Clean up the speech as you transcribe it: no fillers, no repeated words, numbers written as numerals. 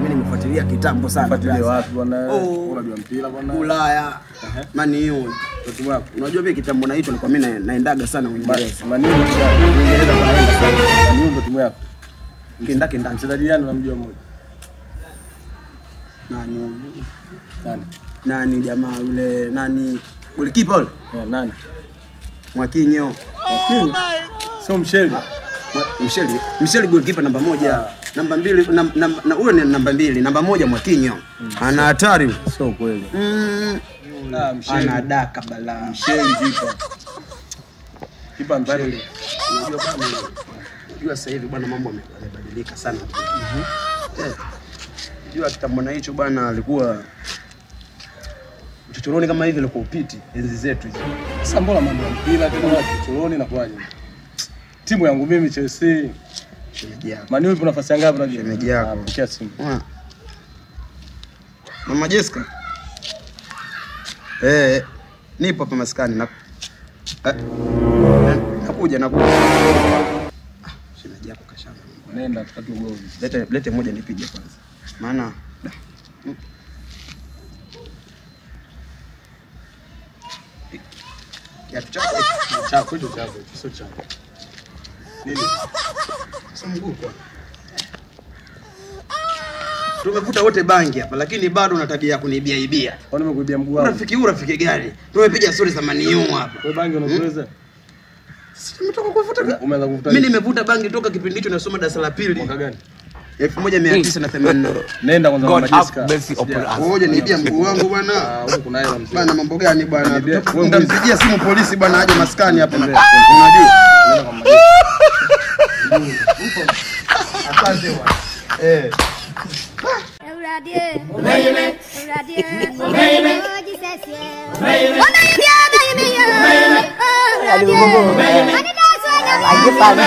Mimi nimefuatilia kitambo sana. Fuatilia wapi bwana? Unajua mpira bwana? Ulaya. Man U. Timu yako. Unajua mimi kitambo na hicho nilikuwa mimi naendaga sana Uingereza. Man U Uingereza kwa naenda sana. Man U ndo timu yako. Kenda kenda. Mchezaji gani unamjua mmoja? Nani? Nani? Nani jamaa yule nani? Golikipa yule? Eh, nani? Mwakinyo. Mwakinyo. Sio Msheli. Msheli, Msheli golikipa namba 1. Namba 2 na huyo ni namba 2, namba 1 Mwakinyo. Ana hatari. Sio kweli. Ah, Msheli anadaka balaa. Msheli kipa. Kipa Msheli. Unajua bwana, unajua sasa hivi bwana mambo yamebadilika sana. Unajua kitambo na hicho bwana alikuwa uchochoroni kama hivi alikuwa upiti enzi zetu hizo. Sasa mbona mambo ya mpira tena uchochoroni na kwaje? Timu yangu mimi Chelsea. Shemeji yako. Man U ipo nafasi ngapi unajua? Shemeji yako. Pokea simu. Mama Jessica. Nipo hapa maskani na nakuja nakuja. Shemeji yako kashamba. Nenda tukate ugomvi. Lete lete moja nipige kwanza. Maana ya chako chako hicho chako sio chako. Nini? Sasa mguu kwa. Tumevuta wote bangi hapa lakini bado una tabia ya kuniibia ibia. Kwani nimekuibia mguu wangu? Rafiki huyu rafiki gani? Tumepiga story za Man U hapa. Wewe bangi unakuweza? Sisi tumetoka kuvuta. Umeanza kuvuta. Mimi nimevuta bangi toka kipindi hicho nasoma darasa la pili. Mwaka gani? 1980. Nenda kwanza kwa Jessica. Ngoja niibia mguu wangu bwana. Ah, huko kuna hela mzee. Bwana mambo gani bwana? Nitampigia simu polisi bwana aje maskani hapa. Unajua? Nenda kwa Jessica. Asante bwana.